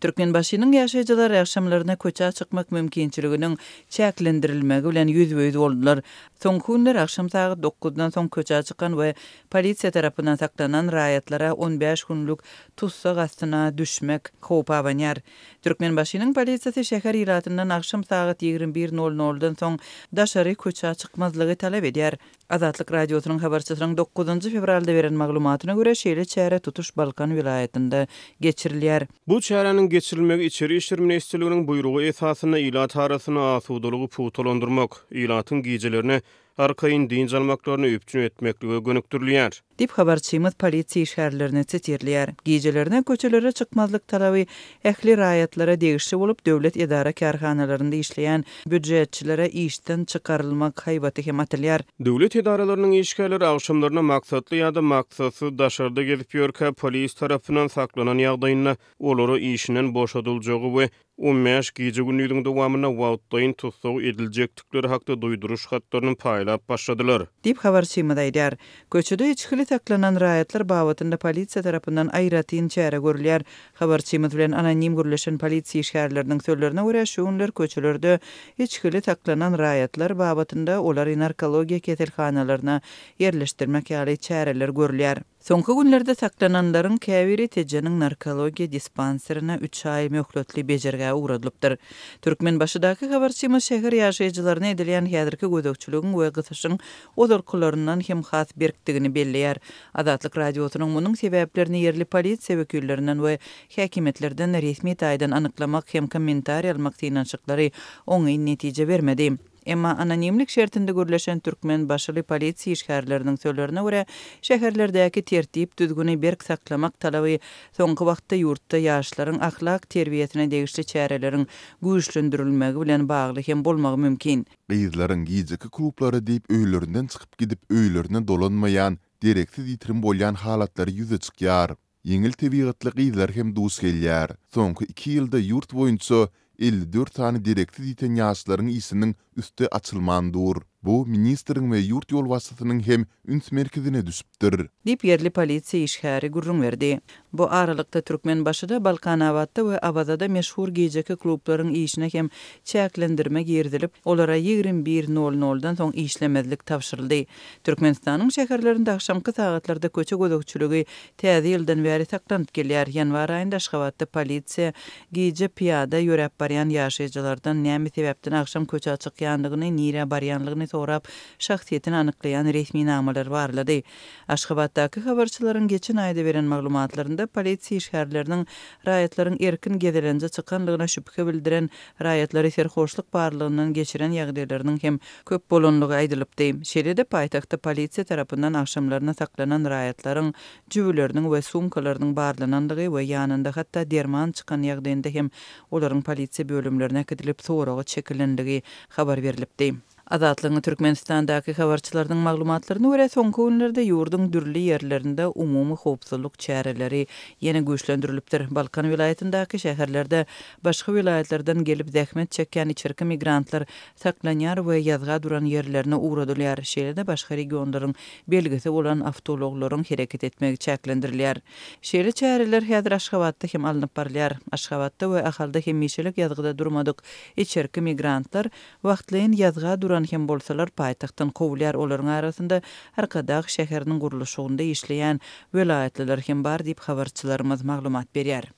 Türkmenbaşynyň ýaşaýjylary agşamlaryna köçä çykmak mümkinçiliginiň çäklendirilmegi bilen ýüzbe-ýüz boldular. Soňky günler agşam sagat dokuzdan soň köçä çykan we polisiýa tarapyndan saklanan raýatlara on bäş günlük tussag astyna düşmek howpy abanýar. Türkmenbaşynyň polisiýasy şäher ilatyndan agşam sagat 21 nol noldan soň daşary köçä çykmazlygy talap edýär. Azatlyk Radiosynyň habarçysynyň dokuzynjy fewralda beren maglumatyna görä, şeýle çäre tutuş Balkan welaýatynda geçirilýär. Bu çäräniň geçirilmegi Içeri işler ministrliginiň buýrugy esasynda ilat arasynda asudalygy pugtalandyrmak, ilatyň gijelerine arkaýyn dynç almaklaryny üpjün etmeklige gönükdirilýär. Diýip, habarçymyz polisiýa işgärlerini sitirleýär. Gijelerine köçelere çykmazlyk talaby ähli raýatlara degişli bolup, döwlet edara-kärhanalarynda işleýän býujetçilere işden çykarylmak haýbaty hem atylýar. Döwlet edaralarynyň işgärleri agşamlaryna maksatly ýa-da maksatsyz daşarda gezip ýörkä polis tarapyndan saklanan ýagdaýynda olara işinden boşadyljagy we on bäş gije-gündiziň dowamynda wagtlaýyn tussag ediljekdikleri hakda duýduryş hatlaryny paýlap başladylar. Diýip, habarçymyz aýdýar. Köçede içgili saklanan raýatlar babatynda polisiýa tarapyndan aýratyn çäre görülýär. Habarçymyz bilen anonim gürleşen polisiýa işgärleriniň sözlerine görä, şu günler köçelerde içgili saklanan raýatlar babatynda olary narkologiýa keselhanalaryna ýerleşdirmek ýaly çäreler görülýär. Soňky günlerde saklananlaryň käbiri Tejeniň narkologiýa dispanserine üç aý möhletli bejergä ugradylypdyr. Türkmenbaşydaky habarçymyz şäher ýaşaýjylaryna edilýän häzirki gözegçiligiň we gysyşyň ozalkylaryndan hem has berkdigini belleýär. Azatlyk Radiosynyň munuň sebäplerini ýerli polisiýa wekillerinden we häkimiýetlerden resmi taýdan anyklamak hem kommentariý almak synanyşyklary oňyn netije bermedi. Emma anonimlik şertinde gürleşen türkmenbaşyly polisiýa işgärleriniň sözlerine görä, şäherlerdäki tertip-düzgüni berk saklamak talaby soňky wagtda ýurtda ýaşlaryň ahlak terbiýesine degişli çäreleriň güýçlendirilmegi bilen bagly hem bolmagy mümkin. Gyzlaryň gijeki klublara diýip öýlerinden çykyp gidip öýlerine dolanmaýan, dereksiz ýitirim bolýan halatlary ýüze çykýar. Ýeňil tebigatly gyzlar hem duş gelýär. Soňky iki ýylda ýurt boýunça 54 sany dereksiz ýiten ýaşlaryň işiniň üsti açylman dur. Bu ministriň we ýurt ýolbaşçysynyň hem üns merkezine düşüpdir. Diýip, ýerli polisiýa işgäri gürrüň berdi. Bu aralykda, Türkmenbaşyda, Balkanabatda we Awazada meşhur gijeki klublaryň işine hem çäklendirme girizilip, olara 21 nol noldan soň işlemezlik tabşyryldy. Türkmenistanyň şäherlerinde agşamky sagatlarda köçe gözegçiligi Täze ýyldan bäri saklanyp gelýär. Ýanwar aýynda Aşgabatda polisiýa gije pyýada ýöräp barýan ýaşaýjylardan näme sebäpden agşam köçä çykýandygyny, nirä barýanlygyny sorap, şahsyýetini anyklaýan resminamalary barlady. Aşgabatdaky habarçylaryň geçen aýda beren maglumatlarynda polisiýa işgärleriniň raýatlaryň erkin gezelenje çykanlygyna şübhe bildiren raýatlary serhoşlyk barlagyndan geçiren ýagdaýlarynyň hem köp bolanlygy aýdylypdy. Şeýle-de paýtagtda polisiýa tarapyndan agşamlaryna saklanan raýatlaryň jübüleriniň we sumkalarynyň barlanandygy we ýanynda hatda derman çykan ýagdaýynda hem olaryň polisiýa bölümlerine äkidilip soraga çekilenligi habar berlipdi. Azatlygyň Türkmenistandaky habarçylarynyň maglumatlaryna görä, soňky günlerde ýurduň dürli ýerlerinde umumy howpsuzlyk çäreleri ýene güýçlendirilipdir. Balkan welaýatyndaky şäherlerde başga welaýatlardan gelip zähmet çekýän içerki migrantlar saklanýar we ýazga duran ýerlerine ugradylýar, şeýle-de başga regionlaryň belgisi bolan awtoulaglaryň hereket etmegi çäklendirilýär. Şeýle çäreler häzir Aşgabatda hem alnyp barylýar. Aşgabatda we Ahalda hemişelik ýazgyda durmadyk içerki migrantlar wagtlaýyn ýazga duran hem bolsalar paýtagtdan kowulýar, olaryň arasynda Arkadag şäheriniň gurluşygynda işleýän welaýatlylar hem bar diýip, habarçylarymyz maglumat berýär.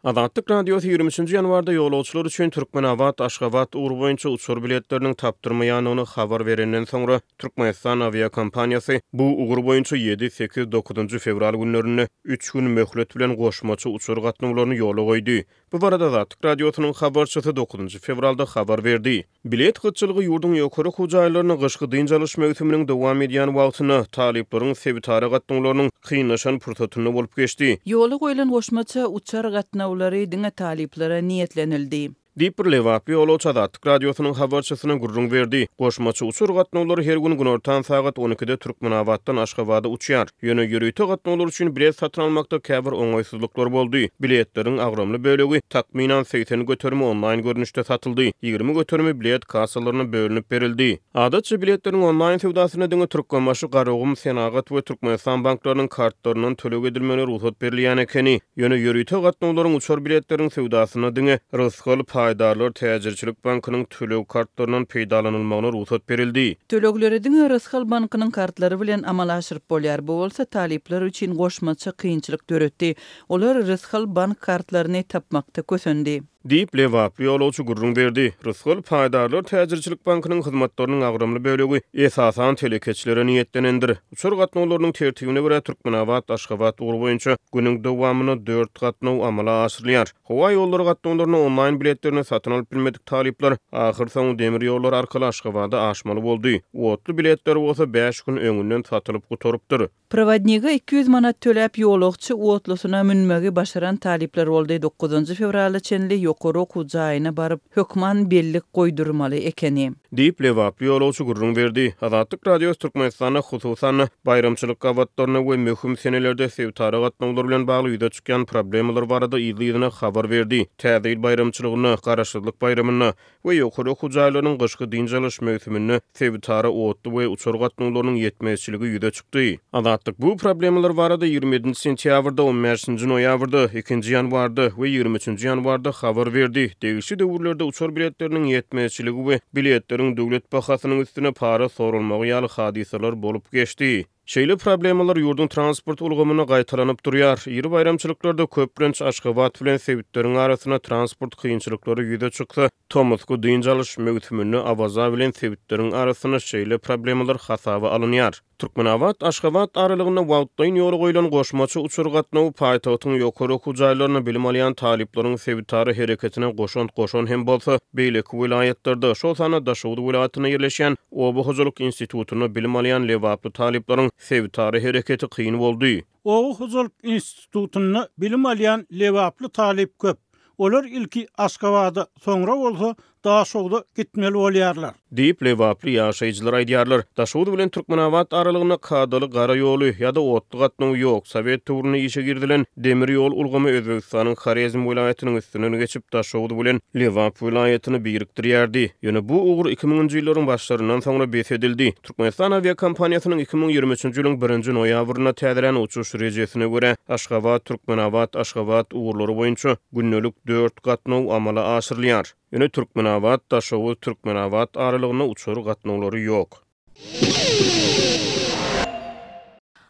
Azatlyk Radiosy 23-nji ýanwarda ýolagçylar üçin Türkmenabat, Aşgabat ugry boýunça uçar biletleriniň tapdyrmaýandygyny habar berenden soňra, Türkmenistan awiakompaniýasy bu ugur boýunça ýedi, sekiz, dokuzynjy fewral günlerinde üç gün möhlet bilen goşmaça uçar gatnawlaryny ýola goýdy. Bu barada Azatlyk Radiosynyň habarçysy dokuzynjy fewralda habar berdi. Bilet gytçylygy ýurduň ýokary okuw jaýlarynda gyşky dynç alyş möwsüminiň dowam edýän wagtynda, talyplaryň sebitara gatnawlarynyň kynlaşan pursatynda bolup geçdi. Ýola goýlan goşmaça uçar gatnawlary diňe talyplara niýetlenildi. Diýip, bir lebaply ýolagçy Azatlyk Radiosynyň habarçysyna gürrüň berdi. Goşmaça uçar gatnawlary her gün günortan sagat on ikide Türkmenabatdan Aşgabada uçýar. Ýöne ýörite gatnawlar üçin bilet satyn almakda käbir oňaýsyzlyklar boldy. Biletleriň agramly bölegi, takmynan 80 göterimi onlaýn görnüşde satyldy, 20 göterimi bilet kassalaryna bölünip berildi. Adatça biletleriň onlaýn söwdasynda diňe Türkmenbaşy, Garagum, Senagat we Türkmenistan banklarynyň kartlaryndan töleg edilmegine rugsat berilýän ekeni. Ýöne ýörite gatnawlaryň uçar biletleriň söwdasynda diňe Rysgal paýdarlar täjirçilik bankynyň töleg kartlaryndan peýdalanylmagyna rugsat berildi. Tölegleri diňe Rysgal bankynyň kartlary bilen amala aşyryp bolýar. Bu bolsa talyplar üçin goşmaça kynçylyk döretdi. Olar Rysgal bank kartlaryny tapmakda kösendi. Diýip, lebaply ýolagçy gürrüň berdi. Rysgal paýdarlar täjirçilik bankynyň hyzmatlarynyň agramly bölegi, esasan, telekeçilere niýetlenendir. Uçar gatnawlarynyň tertibine görä, Türkmenabat, Aşgabat ugry boýunça günüň dowamynda dört gatnaw amala aşyrylýar. Howa ýollary gatnawlaryna onlaýn biletlerini satyn alyp bilmedik talyplar ahyrsoňy demir ýollary arkaly Aşgabada aşmaly boldy. Otly biletler bolsa bäş gün öňünden satylyp gutarypdyr. Prowodnige 200 manat töläp ýolagçy otlusyna münmegi başaran talyplar boldy. Dokuzynjy fewrala çenli ýokary okuw jaýyna baryp, hökman bellik goýdurmaly ekeni. Diýip, lebaply ýolagçy gürrüň berdi. Azatlyk Radiosy Türkmenistanda, hususan-da, baýramçylyk gabatlarynda we möhüm senelerde sebitara gatnawlar bilen bagly ýüze çykýan problemalar barada yzly-yzyna habar berdi. Täze ýyl baýramçylygynda, Garaşsyzlyk baýramynda, we ýokary okuw jaýlarynyň gyşky dynç alyş möwsüminde sebitara otly we uçar gatnawlarynyň ýetmezçiligi ýüze çykdy. Azatlyk bu problemalar barada 27-nji sentýabrda, on bäşinji noýabrda, ikinji ýanwarda we 23-nji ýanwarda habar berdi. Degişli döwürlerde uçar biletleriniň ýetmezçiligi we biletleriň döwlet bahasynyň üstüne para soralmagy ýaly hadysalar bolup geçdi. Şeýle problemalar ýurduň transport ulgamynda gaýtalanyp durýar. Iri baýramçylyklarda köplenç Aşgabat bilen sebitleriň arasynda transport kynçylyklary ýüze çyksa, tomusky dynç alyş möwsüminde Awaza bilen sebitleriň arasynda şeýle problemalar hasaba alynýar. Türkmenabat, Aşgabat aralygynda wagtlaýyn ýola goýlan goşmaça uçar gatnawy paýtagtyň ýokary okuw jaýlarynda bilim alýan talyplaryň sebitara hereketine goşant goşan hem bolsa, beýleki welaýatlarda, şol sanda Daşoguz welaýatynda ýerleşýän Oba hojalyk institutynda bilim alýan lebaply talyplaryň sebitara hereketi kyn boldy. Oba hojalyk institutynda bilim alýan lebaply talyp köp. Olar ilki Aşgabada, soňra bolsa Daşogza gitmeli bolýarlar. Diýip, lebaply ýaşaýjylar aýdýarlar. Daşoguz bilen Türkmenabat aralygynda kadaly gara ýoly ýa-da otly gatnawy ýok. Sowet döwründe işe girizilen demir ýol ulgamy Özbegistanyň Horezm welaýatynyň üstünden geçip, Daşoguz bilen Lebap welaýatyny birikdirýärdi. Ýöne bu ugur iki müňünji ýyllaryň başlaryndan soňra bes edildi. Türkmenistan awiakompaniýasynyň 2023-nji ýylyň birinji noýabrynda täzelän uçuş rejesine görä, Aşgabat, Türkmenabat, Aşgabat ugurlary boýunça gündelik dört gatnaw amala aşyrylýar. Ýöne Türkmenabat, Daşoguz, Türkmenabat aralygynda uçar gatnawlary ýok.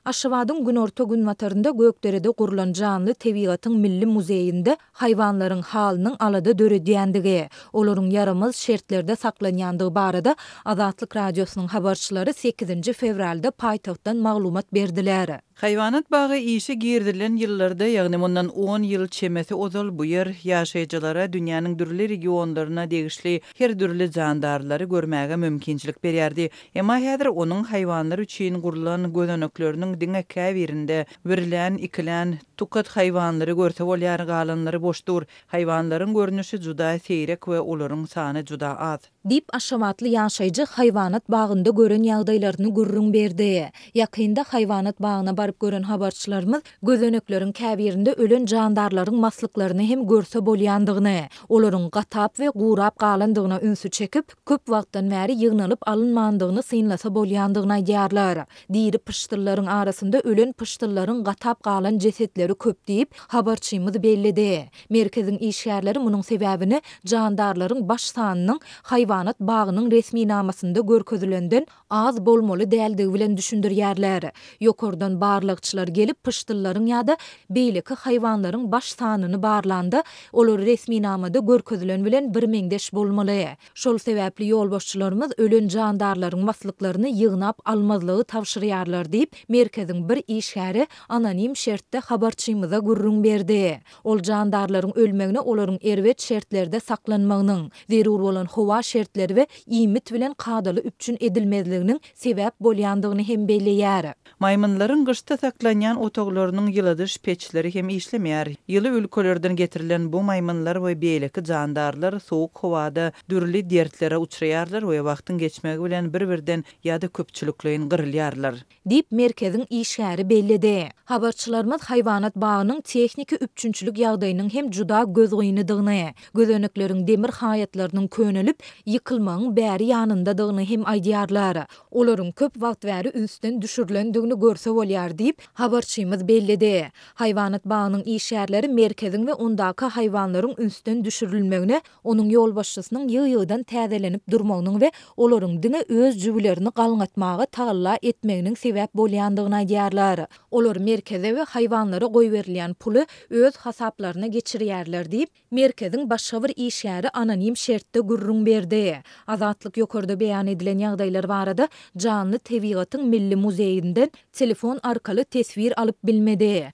Aşgabadyň günorta-günbatarynda Gökderede gurlan janly tebigatyň milli muzeýinde haýwanlaryň halynyň alada döredýändigi, olaryň ýaramaz şertlerde saklanýandygy barada Azatlyk Radiosynyň habarçylary sekizinji fewralda paýtagtdan maglumat berdiler. Haýwanat bagy işe girizilen ýyllarda, ýagny mundan on ýyl çemesi ozal bu ýer ýaşaýjylara dünýäniň dürli regionlaryna degişli her dürli jandarlary görmäge mümkinçilik berýärdi. Emma häzir onuň haýwanlar üçin gurlan gözenekleriniň diňe käbirinde birlän, ikilän tukat haýwanlary görse bolýar, galanlary boş dur. Haýwanlaryň görnüşi juda seýrek we olaryň sany juda az. Diýip, aşgabatly ýaşaýjy haýwanat bagynda gören ýagdaýlaryny gürrüň berdi. Ýakynda haýwanat bagyna baryp gören habarçylarymyz gözenekleriň käbirinde ölen jandarlaryň maslyklaryny hem görse bolýandygyny, olaryň gatap we gurap galandygyna ünsi çekip, köp wagtdan bäri ýygnalyp alynmandygyny synlasa bolýandygyny aýdýarlar. Diri pyşdyllaryň arasynda ölen pyşdyllaryň gatap galan jesetleri köp diýip, habarçymyz belledi. Merkeziň işgärleri munuň sebäbini jandarlaryň baş sanynyň haýwanat bagynyň resminamasynda görkezilenden az bolmaly däldigi bilen düşündirýärler. Ýokardan barlagçylar gelip pyşdyllaryň ýa-da beýleki haýwanlaryň baş sanyny barlanda, olar resminamada görkezilen bilen birmeňzeş bolmaly. Şol sebäpli ýolbaşçylarymyz ölen jandarlaryň maslyklaryny ýygnap almazlygy tabşyrýarlar diýip, merkeziň bir işgäri anonim şertde habarçymyza gürrüň berdi. Ol jandarlaryň ölmegine olaryň erbet şertlerde saklanmagynyň, zerur bolan howa şertleri we iýmit bilen kadaly üpjün edilmezliginiň. edilmeginiň sebäp bolýandygyny hem belleýär. Maýmynlaryň gyşda saklanýan otaglarynyň ýyladyş peçleri hem işlemeýär. Ýyly ülkelerden getirilen bu maýmynlar we beýleki jandarlar sowuk howada dürli dertlere uçraýarlar we wagtyň geçmegi bilen bir-birden ýa-da köpçülikleýin gyrylýarlar. Diýip, merkeziň işgäri belledi. Habarçylarymyz haýwanat bagynyň tehniki üpjünçilik ýagdaýynyň hem juda gözgynydygyny, gözenekleriň demir haýatlarynyň könelip, ýykylmagyň bäri ýanyndadygyny hem aýdýarlar. Olaryň köp wagt bäri ünsden düşürilendigini görse bolýar diýip, habarçymyz belledi. Haýwanat bagynyň işgärleri merkeziň we ondaky haýwanlaryň ünsden düşürilmegine onuň ýolbaşçysynyň ýygy-ýygydan täzelenip durmagynyň we olaryň diňe öz jübülerini galňatmaga tagalla etmeginiň sebäp bolýandygyny aýdýarlar. Olar merkeze we haýwanlara goýberilýän puly öz hasaplaryna geçirýärler diýip, merkeziň başga bir işgäri anonim şertde gürrüň berdi. Azatlyk ýokarda beýan edilen ýagdaýlar barada Janly tebigatyň milli muzeýinden telefon arkaly teswir alyp bilmedi.